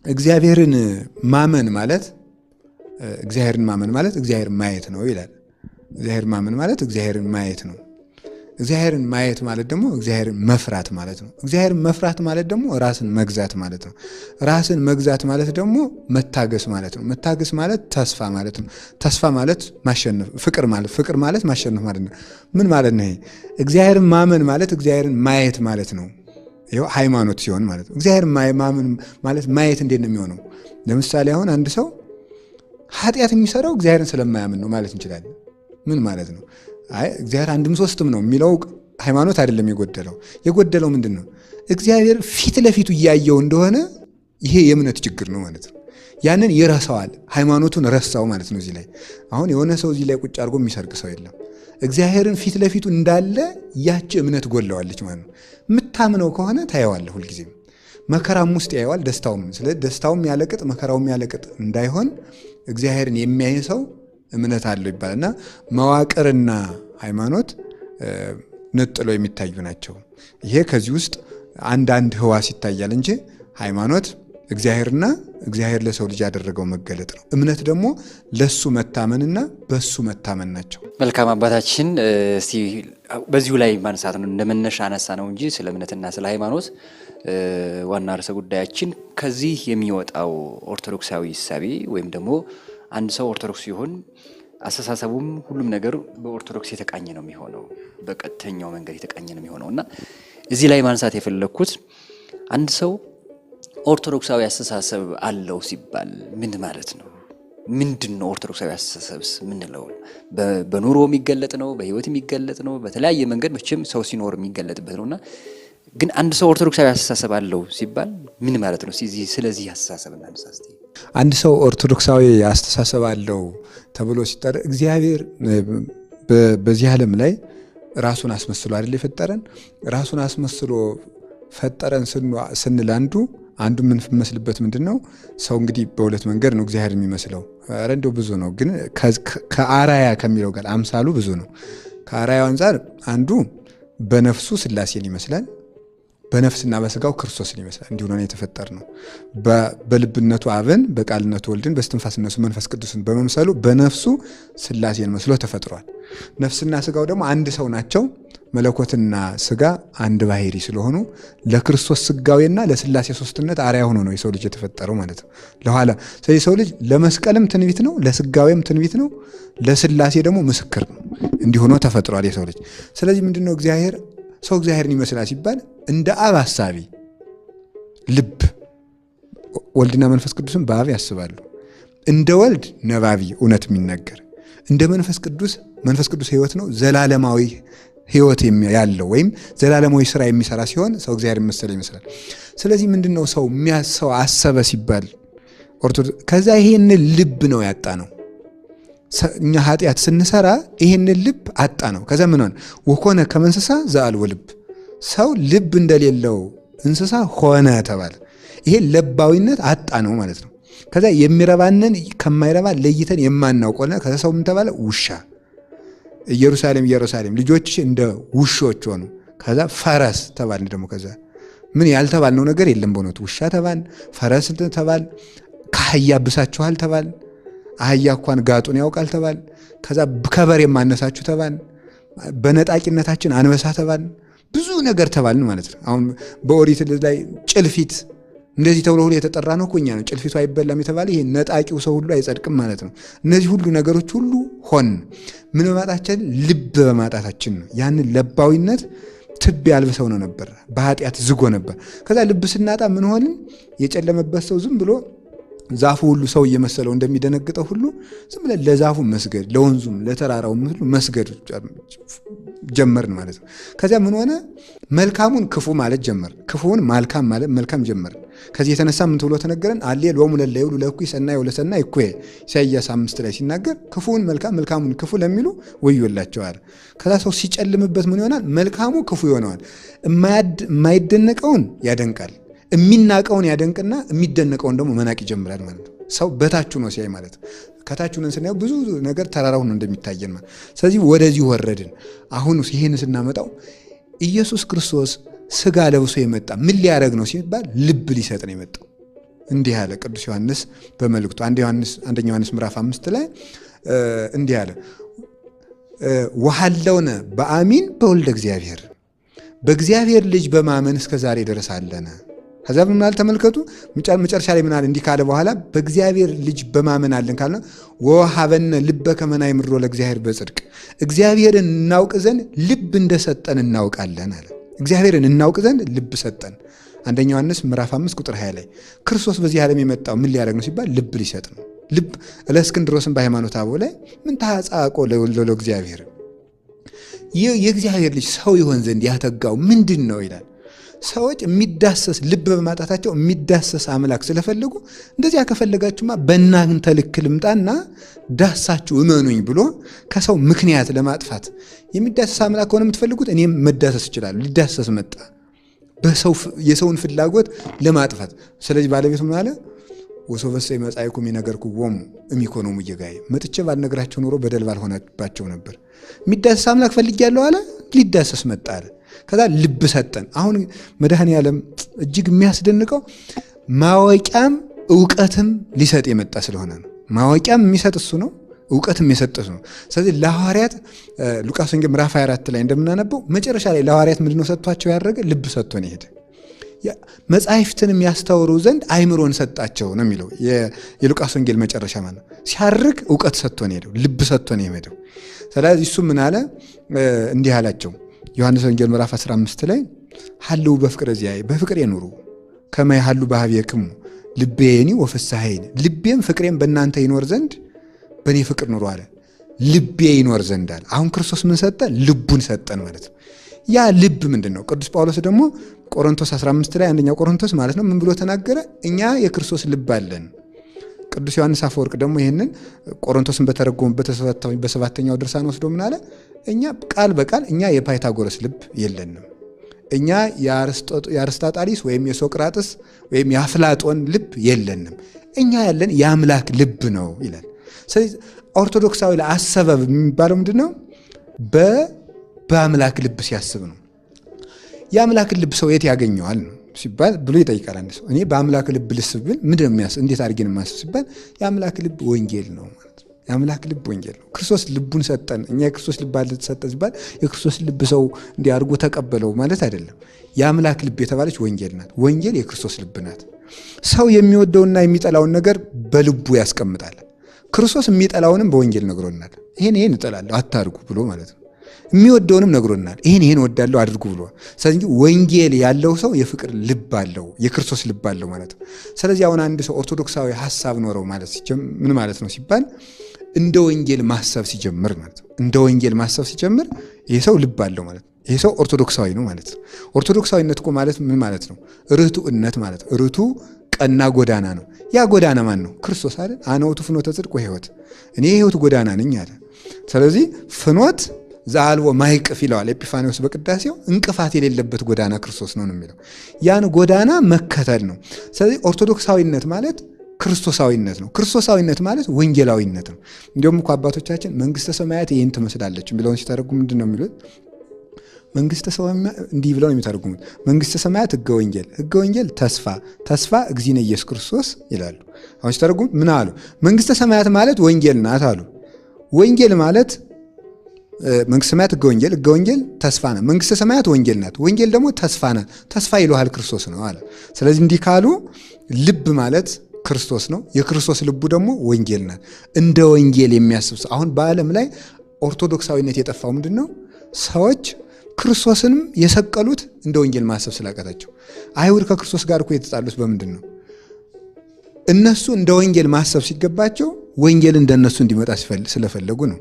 እግዚአብሔርን ማመን ማለት እግዚአብሔርን ማመን ማለት እግዚአብሔርን ማየት ነው ይላል። እግዚአብሔርን ማመን ማለት እግዚአብሔርን ማየት ነው። እግዚአብሔርን ማየት ማለት ደግሞ እግዚአብሔርን መፍራት ማለት ነው። እግዚአብሔርን መፍራት ማለት ደግሞ ራስን መግዛት ማለት ነው። ራስን መግዛት ማለት ደግሞ መታገስ ማለት ነው። መታገስ ማለት ተስፋ ማለት ነው። ተስፋ ማለት ማሸነፍ፣ ፍቅር ማለት ፍቅር ማለት ማሸነፍ ማለት ነው። ምን ማለት ነው ይሄ? እግዚአብሔርን ማመን ማለት እግዚአብሔርን ማየት ማለት ነው። ይኸው ሃይማኖት ሲሆን ማለት ነው። እግዚአብሔርን ማመን ማለት ማየት እንዴት ነው የሚሆነው? ለምሳሌ አሁን አንድ ሰው ኃጢአት የሚሰራው እግዚአብሔርን ስለማያምን ነው ማለት እንችላለን። ምን ማለት ነው? አይ እግዚአብሔር አንድም ሶስትም ነው የሚለው ሃይማኖት አይደለም የጎደለው። የጎደለው ምንድን ነው? እግዚአብሔር ፊት ለፊቱ እያየው እንደሆነ ይሄ የእምነት ችግር ነው ማለት ነው። ያንን ይረሳዋል፣ ሃይማኖቱን ረሳው ማለት ነው። እዚህ ላይ አሁን የሆነ ሰው እዚህ ላይ ቁጭ አድርጎ የሚሰርቅ ሰው የለም። እግዚአብሔርን ፊት ለፊቱ እንዳለ ያቺ እምነት ጎለዋለች ማለት ነው። የምታምነው ከሆነ ታየዋለህ ሁልጊዜም መከራም ውስጥ ያየዋል፣ ደስታውም። ስለዚህ ደስታውም ያለቅጥ መከራውም ያለቅጥ እንዳይሆን እግዚአብሔርን የሚያይ ሰው እምነት አለው ይባላል። እና መዋቅርና ሃይማኖት ነጥሎ የሚታዩ ናቸው። ይሄ ከዚህ ውስጥ አንዳንድ ህዋስ ይታያል እንጂ ሃይማኖት እግዚአብሔርና እግዚአብሔር ለሰው ልጅ ያደረገው መገለጥ ነው። እምነት ደግሞ ለሱ መታመንና በሱ መታመን ናቸው። መልካም አባታችን፣ እስቲ በዚሁ ላይ ማንሳት ነው እንደ መነሻ አነሳ ነው እንጂ ስለ እምነትና ስለ ሃይማኖት ዋና ርዕሰ ጉዳያችን ከዚህ የሚወጣው ኦርቶዶክሳዊ እሳቤ ወይም ደግሞ አንድ ሰው ኦርቶዶክስ ሲሆን አስተሳሰቡም ሁሉም ነገር በኦርቶዶክስ የተቃኘ ነው የሚሆነው፣ በቀጥተኛው መንገድ የተቃኘ ነው የሚሆነው እና እዚህ ላይ ማንሳት የፈለግኩት አንድ ሰው ኦርቶዶክሳዊ አስተሳሰብ አለው ሲባል ምን ማለት ነው? ምንድን ነው ኦርቶዶክሳዊ አስተሳሰብስ ምንለው? በኑሮ የሚገለጥ ነው? በህይወት የሚገለጥ ነው? በተለያየ መንገድ መቼም ሰው ሲኖር የሚገለጥበት ነውና ግን አንድ ሰው ኦርቶዶክሳዊ አስተሳሰብ አለው ሲባል ምን ማለት ነው? ስለዚህ አስተሳሰብ እናንሳ እስቲ። አንድ ሰው ኦርቶዶክሳዊ አስተሳሰብ አለው ተብሎ ሲጠራ እግዚአብሔር በዚህ ዓለም ላይ ራሱን አስመስሎ አይደል የፈጠረን? ራሱን አስመስሎ ፈጠረን ስንል አንዱ የምንመስልበት ምንድን ነው? ሰው እንግዲህ በሁለት መንገድ ነው እግዚአብሔር የሚመስለው። ኧረ እንደው ብዙ ነው፣ ግን ከአራያ ከሚለው ጋር አምሳሉ ብዙ ነው። ከአራያው አንጻር አንዱ በነፍሱ ስላሴን ይመስላል፣ በነፍስና በስጋው ክርስቶስን ይመስላል። እንዲሁ ነው የተፈጠር ነው። በልብነቱ አብን፣ በቃልነቱ ወልድን፣ በስትንፋስነቱ መንፈስ ቅዱስን በመምሰሉ በነፍሱ ስላሴን መስሎ ተፈጥሯል። ነፍስና ስጋው ደግሞ አንድ ሰው ናቸው። መለኮትና ስጋ አንድ ባህሪ ስለሆኑ ለክርስቶስ ስጋዌና ለስላሴ ሶስትነት አርአያ ሆኖ ነው የሰው ልጅ የተፈጠረው ማለት ነው። ለኋላ ስለዚህ የሰው ልጅ ለመስቀልም ትንቢት ነው፣ ለስጋዌም ትንቢት ነው፣ ለስላሴ ደግሞ ምስክር ነው። እንዲህ ሆኖ ተፈጥሯል የሰው ልጅ። ስለዚህ ምንድነው እግዚአብሔር ሰው እግዚአብሔርን ይመስላል ሲባል እንደ አብ አሳቢ ልብ ወልድና መንፈስ ቅዱስን በአብ ያስባሉ። እንደ ወልድ ነባቢ እውነት የሚነገር እንደ መንፈስ ቅዱስ መንፈስ ቅዱስ ሕይወት ነው ዘላለማዊ ሕይወት ያለው ወይም ዘላለማዊ ስራ የሚሰራ ሲሆን ሰው እግዚአብሔር መሰለ ይመስላል። ስለዚህ ምንድነው ሰው ሰው አሰበ ሲባል ኦርቶዶክስ ከዛ ይሄን ልብ ነው ያጣ ነው። እኛ ኃጢአት ስንሰራ ይሄንን ልብ አጣ ነው። ከዛ ምን ሆነ? ወኮነ ከመ እንስሳ ዘአልቦ ልብ፣ ሰው ልብ እንደሌለው እንስሳ ሆነ ተባለ። ይሄ ለባዊነት አጣ ነው ማለት ነው። ከዛ የሚረባንን ከማይረባ ለይተን የማናውቅ ሆነ። ከዛ ሰው ምን ተባለ? ውሻ። ኢየሩሳሌም ኢየሩሳሌም ልጆችሽ እንደ ውሾች ሆኑ። ከዛ ፈረስ ተባልን ደግሞ። ከዛ ምን ያልተባልነው ነገር የለም በእውነቱ። ውሻ ተባል፣ ፈረስ ተባል፣ ከአህያ ብሳችኋል ተባል፣ አህያ እንኳን ጋጡን ያውቃል ተባል። ከዛ ከበሬ ማነሳችሁ ተባል፣ በነጣቂነታችን አንበሳ ተባል፣ ብዙ ነገር ተባልን ማለት ነው። አሁን በኦሪት ላይ ጭልፊት እንደዚህ ተብሎ ሁሉ የተጠራ ነው እኮ እኛ ነው። ጭልፊቱ አይበላም የተባለ ይሄ ነጣቂው ሰው ሁሉ አይጸድቅም ማለት ነው። እነዚህ ሁሉ ነገሮች ሁሉ ሆን ምን በማጣታችን ልብ በማጣታችን ነው። ያንን ለባዊነት ትብ ያልብሰው ነው ነበር፣ በኃጢአት ዝጎ ነበር። ከዛ ልብ ስናጣ ምን ሆንን? የጨለመበት ሰው ዝም ብሎ ዛፉ ሁሉ ሰው እየመሰለው እንደሚደነግጠው ሁሉ ዝም ብለን ለዛፉ መስገድ፣ ለወንዙም ለተራራውም ሁሉ መስገድ ጀመርን ማለት ነው። ከዚያ ምን ሆነ? መልካሙን ክፉ ማለት ጀመርን፣ ክፉውን መልካም ማለት መልካም ጀመርን። ከዚህ የተነሳ ምን ተብሎ ተነገረን? አሌ ሎሙ ለእለ ይብሉ ለእኩይ ሰናይ ወለሰናይ እኩየ። ኢሳይያስ 5 ላይ ሲናገር ክፉውን መልካም መልካሙን ክፉ ለሚሉ ወዮላቸዋል። ከዛ ሰው ሲጨልምበት ምን ይሆናል? መልካሙ ክፉ ይሆነዋል። የማይደነቀውን ያደንቃል፣ የሚናቀውን ያደንቅና የሚደነቀውን ደግሞ መናቅ ይጀምራል ማለት ነው። ሰው በታቹ ነው ሲያይ ማለት ነው። ከታች ሆነን ስናየው ብዙ ነገር ተራራው ነው እንደሚታየን ማለት። ስለዚህ ወደዚህ ወረድን። አሁን ይሄን ስናመጣው ኢየሱስ ክርስቶስ ስጋ ለብሶ የመጣ ምን ሊያደርግ ነው ሲባል ልብ ሊሰጥ ነው የመጣው። እንዲህ አለ ቅዱስ ዮሐንስ በመልእክቱ አንደኛ ዮሐንስ ምዕራፍ 5 ላይ እንዲህ አለ፣ ወሀለውነ በአሚን በወልደ እግዚአብሔር፣ በእግዚአብሔር ልጅ በማመን እስከ ዛሬ ድረስ አለነ። ከዛ ምን አለ ተመልከቱ፣ መጨረሻ ላይ ምን አለ? እንዲህ ካለ በኋላ በእግዚአብሔር ልጅ በማመን አለን ካለ ወሀበነ ልበ ከመ ናእምሮ ለእግዚአብሔር በጽድቅ፣ እግዚአብሔርን እናውቅ ዘንድ ልብ እንደሰጠን እናውቃለን አለ። እግዚአብሔርን እናውቅ ዘንድ ልብ ሰጠን። አንደኛ ዮሐንስ ምዕራፍ 5 ቁጥር 20 ላይ ክርስቶስ በዚህ ዓለም የመጣው ምን ሊያደርግ ነው ሲባል ልብ ሊሰጥ ነው። ልብ እለእስክንድሮስን በሃይማኖት አበው ላይ ምን ታጻቆ ለእግዚአብሔር፣ የእግዚአብሔር ልጅ ሰው ይሆን ዘንድ ያተጋው ምንድን ነው ይላል። ሰዎች የሚዳሰስ ልብ በማጣታቸው የሚዳሰስ አምላክ ስለፈለጉ እንደዚያ ከፈለጋችሁማ በእናንተ ልክ ልምጣና ዳሳችሁ እመኑኝ ብሎ ከሰው ምክንያት ለማጥፋት የሚዳሰስ አምላክ ከሆነ የምትፈልጉት እኔም መዳሰስ እችላለሁ። ሊዳሰስ መጣ የሰውን ፍላጎት ለማጥፋት። ስለዚህ ባለቤቱ ምን አለ? ወሶበሰ መጻእኩ ይነገርኩዎሙ እምኢኮኖሙ እየጋየ፣ መጥቼ ባልነግራቸው ኖሮ በደል ባልሆነባቸው ነበር። የሚዳሰስ አምላክ ፈልጌያለሁ አለ። ሊዳሰስ መጣ አለ። ከዛ ልብ ሰጠን። አሁን መድኃኔዓለም እጅግ የሚያስደንቀው ማወቂያም እውቀትም ሊሰጥ የመጣ ስለሆነ ነው። ማወቂያም የሚሰጥ እሱ ነው፣ እውቀትም የሰጠ እሱ ነው። ስለዚህ ለሐዋርያት ሉቃስ ወንጌል ምዕራፍ 24 ላይ እንደምናነበው መጨረሻ ላይ ለሐዋርያት ምንድነው ሰጥቷቸው ያደረገ? ልብ ሰጥቶ ነው የሄደ። መጻሕፍትንም ያስተውሩ ዘንድ አይምሮን ሰጣቸው ነው የሚለው የሉቃስ ወንጌል መጨረሻ ማለት ነው። ሲያርግ እውቀት ሰጥቶ ነው የሄደው፣ ልብ ሰጥቶ ነው የሄደው። ስለዚህ እሱ ምን አለ? እንዲህ አላቸው። ዮሐንስ ወንጌል ምዕራፍ 15 ላይ ሀልው በፍቅረ ዚአየ፣ በፍቅሬ ኑሩ፣ ከመ የሀሉ በኀቤክሙ ልቤኒ ወፍስሐዬኒ፣ ልቤም ፍቅሬም በእናንተ ይኖር ዘንድ በእኔ ፍቅር ኑሩ አለ። ልቤ ይኖር ዘንድ አለ። አሁን ክርስቶስ ምን ሰጠ? ልቡን ሰጠን ማለት ነው። ያ ልብ ምንድን ነው? ቅዱስ ጳውሎስ ደግሞ ቆሮንቶስ 15 ላይ፣ አንደኛው ቆሮንቶስ ማለት ነው፣ ምን ብሎ ተናገረ? እኛ የክርስቶስ ልብ አለን። ቅዱስ ዮሐንስ አፈወርቅ ደግሞ ይህንን ቆሮንቶስን በተረጎመበት በሰባተኛው ድርሳን ወስዶ ምን አለ? እኛ ቃል በቃል እኛ የፓይታጎረስ ልብ የለንም። እኛ የአርስጣጣሊስ ወይም የሶቅራጥስ ወይም የአፍላጦን ልብ የለንም። እኛ ያለን የአምላክ ልብ ነው ይላል። ስለዚህ ኦርቶዶክሳዊ ለአሰበ የሚባለው ምንድን ነው? በአምላክ ልብ ሲያስብ ነው። የአምላክን ልብ ሰው የት ያገኘዋል ነው ሲባል ብሎ ይጠይቃል አንድ ሰው። እኔ በአምላክ ልብ ልስብ ብል ምንድን ነው የሚያስብ፣ እንዴት አድርጌ ነው የማስብ ሲባል የአምላክ ልብ ወንጌል ነው ማለት ነው። የአምላክ ልብ ወንጌል ነው። ክርስቶስ ልቡን ሰጠን። እኛ የክርስቶስ ልብ አለ ተሰጠን ሲባል የክርስቶስ ልብ ሰው እንዲህ አድርጎ ተቀበለው ማለት አይደለም። የአምላክ ልብ የተባለች ወንጌል ናት። ወንጌል የክርስቶስ ልብ ናት። ሰው የሚወደውና የሚጠላውን ነገር በልቡ ያስቀምጣል። ክርስቶስ የሚጠላውንም በወንጌል ነግሮናል። ይሄን ይሄን እጠላለሁ አታድርጉ ብሎ ማለት ነው። የሚወደውንም ነግሮናል። ይሄን ይሄን እወዳለሁ አድርጉ ብሎ። ስለዚህ ወንጌል ያለው ሰው የፍቅር ልብ አለው፣ የክርስቶስ ልብ አለው ማለት ነው። ስለዚህ አሁን አንድ ሰው ኦርቶዶክሳዊ ሐሳብ ኖረው ማለት ምን ማለት ነው ሲባል እንደ ወንጌል ማሰብ ሲጀምር ማለት ነው። እንደ ወንጌል ማሰብ ሲጀምር ይሄ ሰው ልብ አለው ማለት ነው። ይሄ ሰው ኦርቶዶክሳዊ ነው ማለት ነው። ኦርቶዶክሳዊነት እኮ ማለት ምን ማለት ነው? ርቱዕነት ማለት ነው። ርቱዕ ቀና ጎዳና ነው። ያ ጎዳና ማን ነው? ክርስቶስ አይደል? አነ ውእቱ ፍኖተ ጽድቅ ወሕይወት፣ እኔ የሕይወት ጎዳና ነኝ አለ። ስለዚህ ፍኖት ዘአልቦ ማይቅፍ ይለዋል ኤጲፋኒዎስ በቅዳሴው። እንቅፋት የሌለበት ጎዳና ክርስቶስ ነው ነው የሚለው። ያን ጎዳና መከተል ነው። ስለዚህ ኦርቶዶክሳዊነት ማለት ክርስቶሳዊነት ነው። ክርስቶሳዊነት ማለት ወንጌላዊነት ነው። እንዲሁም እኮ አባቶቻችን መንግስተ ሰማያት ይህን ትመስላለች የሚለውን ሲተረጉም ምንድን ነው የሚሉት? መንግስተ ሰማያት እንዲህ ብለው ነው የሚተረጉሙት። መንግስተ ሰማያት ሕገ ወንጌል፣ ሕገ ወንጌል ተስፋ፣ ተስፋ እግዚእነ ኢየሱስ ክርስቶስ ይላሉ። አሁን ሲተረጉሙት ምን አሉ? መንግስተ ሰማያት ማለት ወንጌል ናት አሉ። ወንጌል ማለት መንግስተ ሰማያት ሕገ ወንጌል፣ ሕገ ወንጌል ተስፋ ናት። መንግስተ ሰማያት ወንጌል ናት፣ ወንጌል ደግሞ ተስፋ ናት። ተስፋ ይለሃል ክርስቶስ ነው አለ። ስለዚህ እንዲህ ካሉ ልብ ማለት ክርስቶስ ነው። የክርስቶስ ልቡ ደግሞ ወንጌል ናት። እንደ ወንጌል የሚያስብ ሰው አሁን በዓለም ላይ ኦርቶዶክሳዊነት የጠፋው ምንድን ነው? ሰዎች ክርስቶስንም የሰቀሉት እንደ ወንጌል ማሰብ ስላቃታቸው። አይሁድ ከክርስቶስ ጋር እኮ የተጣሉት በምንድን ነው? እነሱ እንደ ወንጌል ማሰብ ሲገባቸው ወንጌል እንደነሱ እንዲመጣ ስለፈለጉ ነው።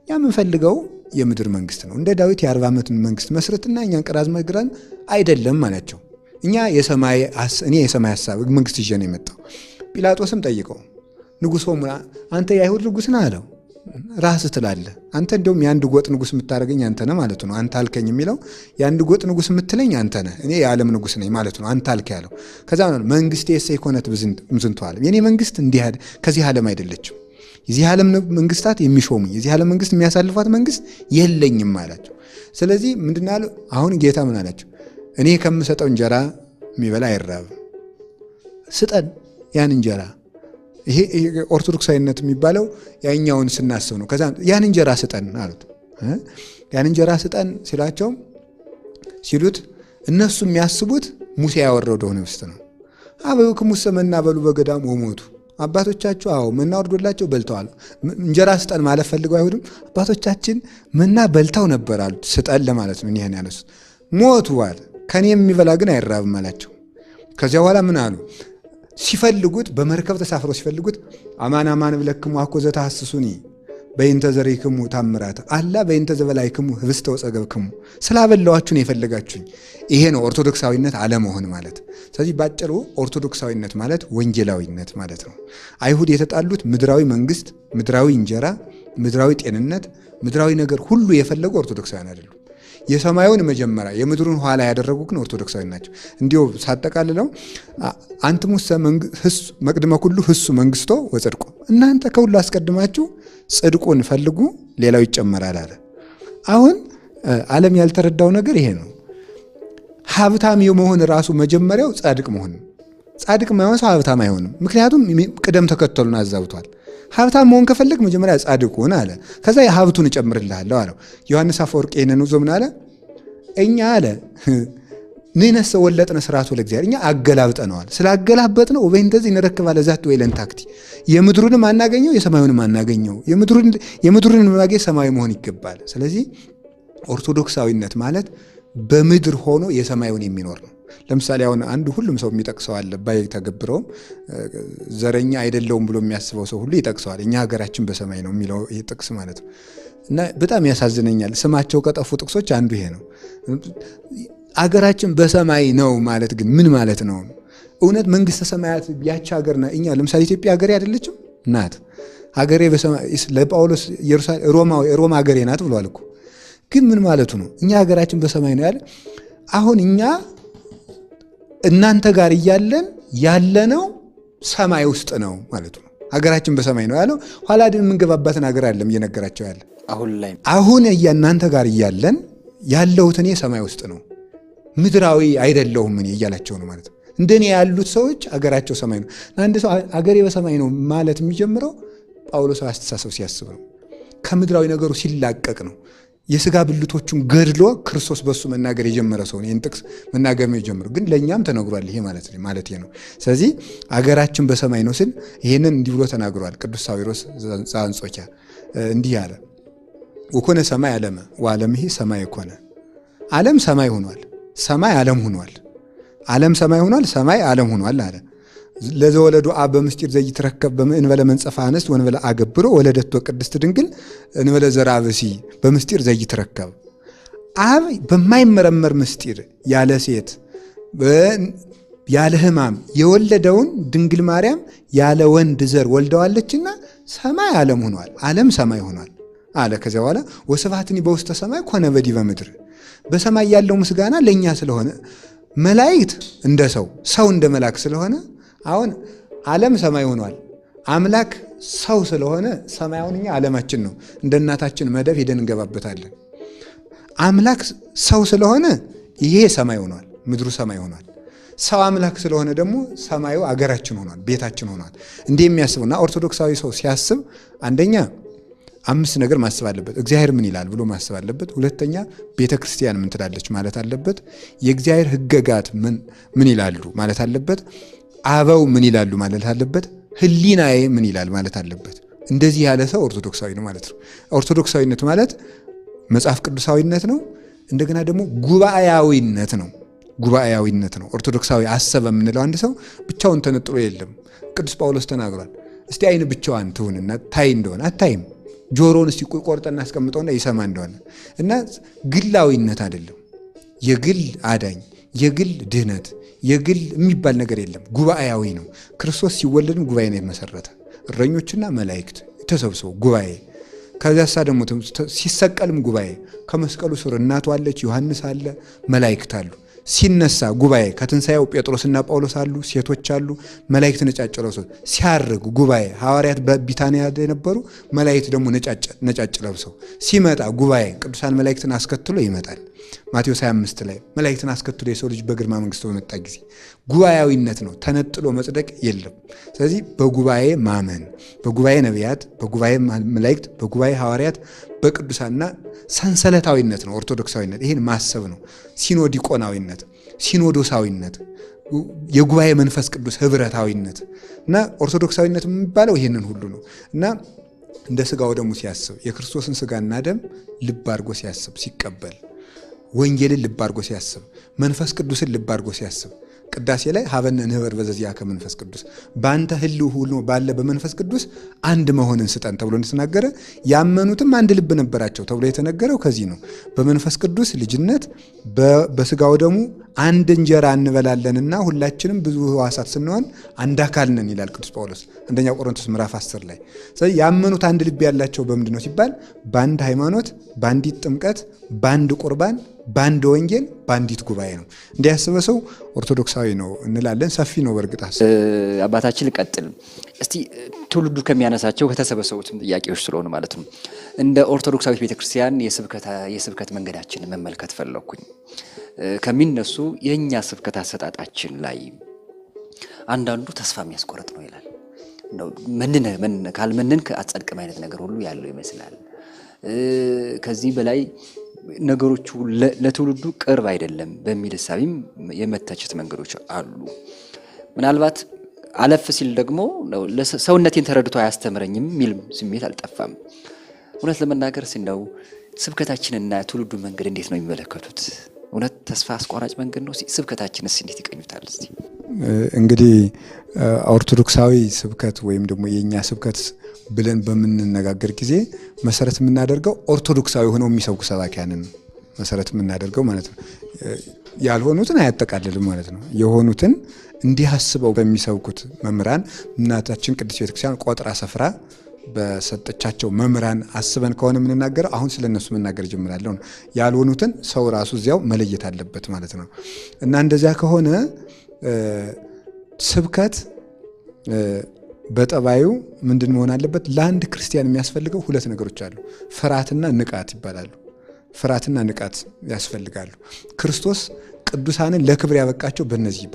ያ የምንፈልገው የምድር መንግስት ነው። እንደ ዳዊት የ40 ዓመትን መንግስት መስረትና እኛን ቀራዝ መግራን አይደለም ማለቸው። እኛ የሰማይ እኔ የሰማይ ሐሳብ መንግስት ይዤ ነው የመጣው። ጲላጦስም ጠይቀው ንጉሥ አንተ የአይሁድ ንጉሥ ነህ አለው። ራስህ ትላለህ አንተ፣ እንደውም የአንድ ጎጥ ንጉሥ የምታደርገኝ አንተ ነህ ማለቱ ነው። አንተ አልከኝ የሚለው የአንድ ጎጥ ንጉሥ የምትለኝ አንተ ነህ፣ እኔ የዓለም ንጉሥ ነኝ ማለቱ ነው። አንተ አልክ ያለው። ከዛ መንግስቴ ኢኮነት እምዝንቱ ዓለም፣ የኔ መንግስት እንዲህ ከዚህ ዓለም አይደለችም። የዚህ ዓለም መንግስታት የሚሾሙኝ የዚህ ዓለም መንግስት የሚያሳልፏት መንግስት የለኝም አላቸው። ስለዚህ ምንድን ያለው አሁን ጌታ ምን አላቸው? እኔ ከምሰጠው እንጀራ የሚበላ አይራብም። ስጠን ያን እንጀራ ይሄ ኦርቶዶክሳዊነት የሚባለው ያኛውን ስናስብ ነው። ከዛ ያን እንጀራ ስጠን አሉት። ያን እንጀራ ስጠን ሲላቸው ሲሉት እነሱ የሚያስቡት ሙሴ ያወረደውን ኅብስት ነው። አበዊክሙሰ መና በሉ በገዳም ወሞቱ፣ አባቶቻችሁ አዎ መና ወርዶላቸው በልተዋል። እንጀራ ስጠን ማለት ፈልገው አይሁድም አባቶቻችን መና በልተው ነበር አሉት። ስጠን ለማለት ነው ይህን ያነሱት። ሞቱ አለ። ከኔ የሚበላ ግን አይራብም አላቸው። ከዚያ በኋላ ምን አሉ? ሲፈልጉት በመርከብ ተሳፍረው ሲፈልጉት አማን አማን እብለክሙ አኮ ዘተሐስሱኒ በይንተ ዘሬክሙ ታምራት አላ በይንተ ዘበላይክሙ ህብስተ ወጸገብክሙ፣ ስላበላዋችሁ ነው የፈለጋችሁኝ። ይሄ ነው ኦርቶዶክሳዊነት አለመሆን ማለት። ስለዚህ ባጭሩ ኦርቶዶክሳዊነት ማለት ወንጌላዊነት ማለት ነው። አይሁድ የተጣሉት ምድራዊ መንግስት፣ ምድራዊ እንጀራ፣ ምድራዊ ጤንነት፣ ምድራዊ ነገር ሁሉ የፈለጉ ኦርቶዶክሳውያን አይደሉም። የሰማዩን መጀመሪያ የምድሩን ኋላ ያደረጉ ግን ኦርቶዶክሳዊ ናቸው። እንዲሁ ሳጠቃልለው አንትሙሰ መቅድመ ኩሉ ህሱ መንግስቶ ወጽድቆ፣ እናንተ ከሁሉ አስቀድማችሁ ጽድቁን ፈልጉ ሌላው ይጨመራል አለ። አሁን ዓለም ያልተረዳው ነገር ይሄ ነው። ሀብታም የመሆን ራሱ መጀመሪያው ጻድቅ መሆን ነው። ጻድቅ የማይሆን ሰው ሀብታም አይሆንም። ምክንያቱም ቅደም ተከተሉን አዛብቷል። ሀብታም መሆን ከፈለግ መጀመሪያ ጻድቅ ሁን አለ። ከዛ የሀብቱን እጨምርልሃለሁ አለው። ዮሐንስ አፈወርቅ ይህንን ይዞ ምን አለ? እኛ አለ ንሕነሰ ወለጥነ ስርዓቱ ለእግዚአብሔር፣ እኛ አገላብጠነዋል። ስላገላበጥነው ወበእንተዚህ ንረክብ ለዛቲ ወይለንታክቲ፣ የምድሩንም አናገኘው የሰማዩንም አናገኘው። የምድሩን ማግኘት ሰማያዊ መሆን ይገባል። ስለዚህ ኦርቶዶክሳዊነት ማለት በምድር ሆኖ የሰማዩን የሚኖር ነው። ለምሳሌ አሁን አንዱ ሁሉም ሰው የሚጠቅሰው አለ፣ ባይተገብረውም ዘረኛ አይደለውም ብሎ የሚያስበው ሰው ሁሉ ይጠቅሰዋል። እኛ ሀገራችን በሰማይ ነው የሚለው ይህ ጥቅስ ማለት ነው። እና በጣም ያሳዝነኛል። ስማቸው ከጠፉ ጥቅሶች አንዱ ይሄ ነው። አገራችን በሰማይ ነው ማለት ግን ምን ማለት ነው? እውነት መንግስተ ሰማያት ያቺ ሀገር እኛ ለምሳሌ ኢትዮጵያ ሀገሬ አይደለችም? ናት። ሀገሬ በሰማይ ለጳውሎስ ሮማ ሀገሬ ናት ብሏል እኮ። ግን ምን ማለቱ ነው? እኛ ሀገራችን በሰማይ ነው ያለ። አሁን እኛ እናንተ ጋር እያለን ያለነው ሰማይ ውስጥ ነው ማለቱ ነው። ሀገራችን በሰማይ ነው ያለው። ኋላ ግን የምንገባባትን ሀገር አይደለም እየነገራቸው ያለ። አሁን ላይ አሁን እናንተ ጋር እያለን ያለሁት እኔ ሰማይ ውስጥ ነው፣ ምድራዊ አይደለሁም እኔ እያላቸው ነው ማለት ነው። እንደኔ ያሉት ሰዎች አገራቸው ሰማይ ነው። አንድ ሰው አገሬ በሰማይ ነው ማለት የሚጀምረው ጳውሎሳዊ አስተሳሰብ ሲያስብ ነው። ከምድራዊ ነገሩ ሲላቀቅ ነው። የስጋ ብልቶቹን ገድሎ ክርስቶስ በሱ መናገር የጀመረ ሰው ነው። ይህን ጥቅስ መናገር የጀመረው ግን ለእኛም ተነግሯል። ይሄ ማለት ነው። ስለዚህ አገራችን በሰማይ ነው ስል ይህንን እንዲህ ብሎ ተናግሯል። ቅዱስ ሳዊሮስ ዘአንጾኪያ እንዲህ አለ፣ ወኮነ ሰማይ ዓለመ ወዓለምሂ ሰማይ ኮነ። ዓለም ሰማይ ሆኗል፣ ሰማይ ዓለም ሆኗል። ዓለም ሰማይ ሆኗል፣ ሰማይ ዓለም ሆኗል አለ። ለዘወለዱ አብ በምስጢር ዘይትረከብ እንበለ መንጸፋ አንስት ወእንበለ አገብሮ ወለደቶ ቅድስት ድንግል እንበለ ዘርአ ብእሲ በምስጢር ዘይትረከብ። አብ በማይመረመር ምስጢር ያለ ሴት ያለ ሕማም የወለደውን ድንግል ማርያም ያለ ወንድ ዘር ወልደዋለችና ሰማይ ዓለም ሆኗል፣ ዓለም ሰማይ ሆኗል አለ። ከዚያ በኋላ ወስብሐትኒ በውስተ ሰማይ ኮነ በዲበ ምድር፣ በሰማይ ያለው ምስጋና ለእኛ ስለሆነ መላእክት እንደ ሰው፣ ሰው እንደ መልአክ ስለሆነ አሁን ዓለም ሰማይ ሆኗል። አምላክ ሰው ስለሆነ ሰማያውን እኛ ዓለማችን ነው። እንደ እናታችን መደብ ሄደን እንገባበታለን። አምላክ ሰው ስለሆነ ይሄ ሰማይ ሆኗል፣ ምድሩ ሰማይ ሆኗል። ሰው አምላክ ስለሆነ ደግሞ ሰማዩ አገራችን ሆኗል፣ ቤታችን ሆኗል። እንዲህ የሚያስበውና ኦርቶዶክሳዊ ሰው ሲያስብ አንደኛ አምስት ነገር ማሰብ አለበት። እግዚአብሔር ምን ይላል ብሎ ማሰብ አለበት። ሁለተኛ ቤተ ክርስቲያን ምን ትላለች ማለት አለበት። የእግዚአብሔር ሕገጋት ምን ይላሉ ማለት አለበት። አበው ምን ይላሉ ማለት አለበት። ሕሊናዬ ምን ይላል ማለት አለበት። እንደዚህ ያለ ሰው ኦርቶዶክሳዊ ነው ማለት ነው። ኦርቶዶክሳዊነት ማለት መጽሐፍ ቅዱሳዊነት ነው። እንደገና ደግሞ ጉባኤያዊነት ነው። ጉባኤያዊነት ነው። ኦርቶዶክሳዊ አሰበ የምንለው አንድ ሰው ብቻውን ተነጥሎ የለም። ቅዱስ ጳውሎስ ተናግሯል። እስቲ አይን ብቻዋን ትሁንና ታይ እንደሆነ አታይም። ጆሮውን እስቲ ቆርጠና አስቀምጠውና ይሰማ እንደሆነ እና ግላዊነት አይደለም። የግል አዳኝ፣ የግል ድህነት፣ የግል የሚባል ነገር የለም። ጉባኤያዊ ነው። ክርስቶስ ሲወለድም ጉባኤ ነው የመሰረተ። እረኞችና መላእክት ተሰብስበው ጉባኤ። ከዚያሳ ደግሞ ሲሰቀልም ጉባኤ። ከመስቀሉ ስር እናቱ አለች፣ ዮሐንስ አለ፣ መላእክት አሉ። ሲነሳ ጉባኤ። ከትንሣኤው ጴጥሮስና ጳውሎስ አሉ፣ ሴቶች አሉ፣ መላእክት ነጫጭ ለብሰው። ሲያርግ ጉባኤ። ሐዋርያት በቢታንያ የነበሩ መላእክት ደግሞ ነጫጭ ለብሰው ሲመጣ ጉባኤ። ቅዱሳን መላእክትን አስከትሎ ይመጣል። ማቴዎስ 25 ላይ መላእክትን አስከትሎ የሰው ልጅ በግርማ መንግስቱ በመጣ ጊዜ ጉባኤያዊነት ነው። ተነጥሎ መጽደቅ የለም። ስለዚህ በጉባኤ ማመን፣ በጉባኤ ነቢያት፣ በጉባኤ መላእክት፣ በጉባኤ ሐዋርያት፣ በቅዱሳንና ሰንሰለታዊነት ነው ኦርቶዶክሳዊነት። ይህን ማሰብ ነው። ሲኖዲቆናዊነት፣ ሲኖዶሳዊነት፣ የጉባኤ መንፈስ ቅዱስ ህብረታዊነት እና ኦርቶዶክሳዊነት የሚባለው ይህንን ሁሉ ነው እና እንደ ስጋው ደሙ ሲያስብ የክርስቶስን ስጋና ደም ልብ አድርጎ ሲያስብ ሲቀበል፣ ወንጌልን ልብ አድርጎ ሲያስብ፣ መንፈስ ቅዱስን ልብ አድርጎ ሲያስብ፣ ቅዳሴ ላይ ሀበነ ንህበር በዘዚአከ መንፈስ ቅዱስ፣ በአንተ ህልው ሆኖ ባለ በመንፈስ ቅዱስ አንድ መሆንን ስጠን ተብሎ እንደተናገረ፣ ያመኑትም አንድ ልብ ነበራቸው ተብሎ የተነገረው ከዚህ ነው። በመንፈስ ቅዱስ ልጅነት በስጋው ደሙ አንድ እንጀራ እንበላለንና ሁላችንም ብዙ ሕዋሳት ስንሆን አንድ አካል ነን ይላል ቅዱስ ጳውሎስ አንደኛ ቆሮንቶስ ምዕራፍ 10 ላይ። ስለዚህ ያመኑት አንድ ልብ ያላቸው በምንድን ነው ሲባል በአንድ ሃይማኖት፣ በአንዲት ጥምቀት፣ በአንድ ቁርባን፣ በአንድ ወንጌል፣ በአንዲት ጉባኤ ነው። እንዲህ ያሰበ ሰው ኦርቶዶክሳዊ ነው እንላለን። ሰፊ ነው በእርግጥ። አባታችን ልቀጥል እስቲ፣ ትውልዱ ከሚያነሳቸው ከተሰበሰቡትም ጥያቄዎች ስለሆኑ ማለት ነው። እንደ ኦርቶዶክሳዊት ቤተክርስቲያን የስብከት መንገዳችንን መመልከት ፈለግኩኝ። ከሚነሱ የእኛ ስብከት አሰጣጣችን ላይ አንዳንዱ ተስፋ የሚያስቆርጥ ነው ይላል። ካልመንን አትጸድቅም አይነት ነገር ሁሉ ያለው ይመስላል። ከዚህ በላይ ነገሮቹ ለትውልዱ ቅርብ አይደለም በሚል እሳቤም የመተቸት መንገዶች አሉ። ምናልባት አለፍ ሲል ደግሞ ሰውነቴን ተረድቶ አያስተምረኝም የሚል ስሜት አልጠፋም። እውነት ለመናገር እንደው ስብከታችንና ትውልዱ መንገድ እንዴት ነው የሚመለከቱት? እውነት ተስፋ አስቆራጭ መንገድ ነው? ስብከታችንስ እንዴት ይቀኙታል? እስቲ እንግዲህ ኦርቶዶክሳዊ ስብከት ወይም ደግሞ የእኛ ስብከት ብለን በምንነጋገር ጊዜ መሰረት የምናደርገው ኦርቶዶክሳዊ ሆነው የሚሰብኩ ሰባኪያንን መሰረት የምናደርገው ማለት ነው። ያልሆኑትን አያጠቃልልም ማለት ነው። የሆኑትን እንዲህ አስበው በሚሰብኩት መምህራን፣ እናታችን ቅድስት ቤተክርስቲያን ቆጥራ ሰፍራ በሰጠቻቸው መምህራን አስበን ከሆነ የምንናገረው አሁን ስለ እነሱ መናገር ጀምራለሁ ነው። ያልሆኑትን ሰው ራሱ እዚያው መለየት አለበት ማለት ነው። እና እንደዚያ ከሆነ ስብከት በጠባዩ ምንድን መሆን አለበት? ለአንድ ክርስቲያን የሚያስፈልገው ሁለት ነገሮች አሉ። ፍርሃትና ንቃት ይባላሉ። ፍርሃትና ንቃት ያስፈልጋሉ። ክርስቶስ ቅዱሳንን ለክብር ያበቃቸው በእነዚህ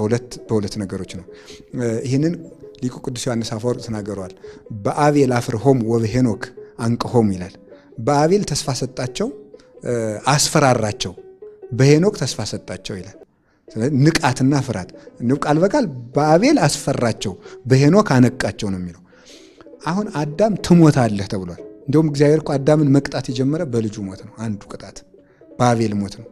በሁለት ነገሮች ነው። ይህንን ሊቁ ቅዱስ ዮሐንስ አፈወርቅ ተናግረዋል። በአቤል አፍርሆሙ ወበሄኖክ አንቅሆሙ ይላል። በአቤል ተስፋ ሰጣቸው፣ አስፈራራቸው፣ በሄኖክ ተስፋ ሰጣቸው ይላል። ንቃትና ፍርሃት ቃል በቃል በአቤል አስፈራቸው፣ በሄኖክ አነቃቸው ነው የሚለው። አሁን አዳም ትሞታለህ ተብሏል። እንደውም እግዚአብሔር እኮ አዳምን መቅጣት የጀመረ በልጁ ሞት ነው። አንዱ ቅጣት በአቤል ሞት ነው።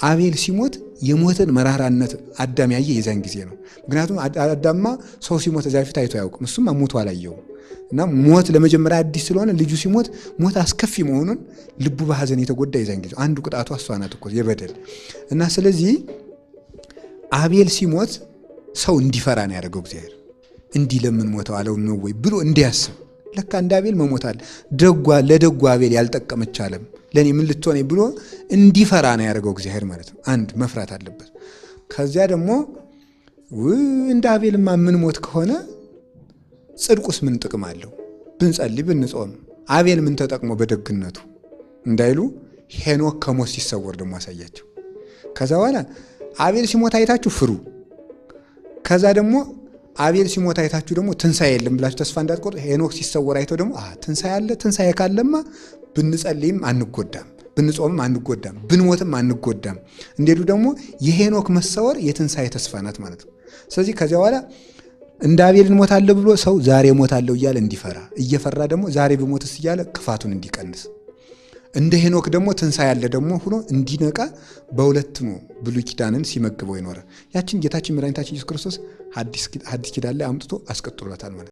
አቤል ሲሞት የሞትን መራራነት አዳም ያየ የዚያን ጊዜ ነው። ምክንያቱም አዳማ ሰው ሲሞት እዚያ በፊት አይቶ አያውቅም። እሱም ሞቶ አላየውም። እና ሞት ለመጀመሪያ አዲስ ስለሆነ ልጁ ሲሞት ሞት አስከፊ መሆኑን ልቡ በሐዘን የተጎዳ የዚያን ጊዜ፣ አንዱ ቅጣቱ እሷ ናት እኮ የበደል። እና ስለዚህ አቤል ሲሞት ሰው እንዲፈራ ነው ያደረገው እግዚአብሔር። እንዲህ ለምን ሞተው አለው ነው ወይ ብሎ እንዲያስብ፣ ለካ እንደ አቤል መሞት አለ፣ ደጓ ለደጓ አቤል ያልጠቀመች ዓለም ለእኔ ምን ልትሆነ ብሎ እንዲፈራ ነው ያደረገው እግዚአብሔር ማለት ነው። አንድ መፍራት አለበት። ከዚያ ደግሞ እንደ አቤልማ ምን ሞት ከሆነ ጽድቁስ ምን ጥቅም አለው? ብንጸልይ ብንጾም አቤል ምን ተጠቅሞ በደግነቱ እንዳይሉ ሄኖክ ከሞት ሲሰወር ደግሞ አሳያቸው። ከዛ በኋላ አቤል ሲሞት አይታችሁ ፍሩ። ከዛ ደግሞ አቤል ሲሞት አይታችሁ ደግሞ ትንሣኤ የለም ብላችሁ ተስፋ እንዳትቆርጡ፣ ሄኖክ ሲሰወር አይተው ደግሞ ትንሣኤ አለ፣ ትንሣኤ ካለማ ብንጸልይም አንጎዳም፣ ብንጾምም አንጎዳም፣ ብንሞትም አንጎዳም። እንዲሉ ደግሞ የሄኖክ መሰወር የትንሣኤ ተስፋ ናት ማለት ነው። ስለዚህ ከዚያ በኋላ እንደ አቤል እንሞታለሁ ብሎ ሰው ዛሬ እሞታለሁ እያለ እንዲፈራ፣ እየፈራ ደግሞ ዛሬ ብሞትስ እያለ ክፋቱን እንዲቀንስ፣ እንደ ሄኖክ ደግሞ ትንሣኤ ያለ ደግሞ ሆኖ እንዲነቃ በሁለት ነው ብሉይ ኪዳንን ሲመግበው የኖረ። ያችን ጌታችን መድኃኒታችን ኢየሱስ ክርስቶስ ሐዲስ ኪዳን ላይ አምጥቶ አስቀጥሎታል ማለት ነው።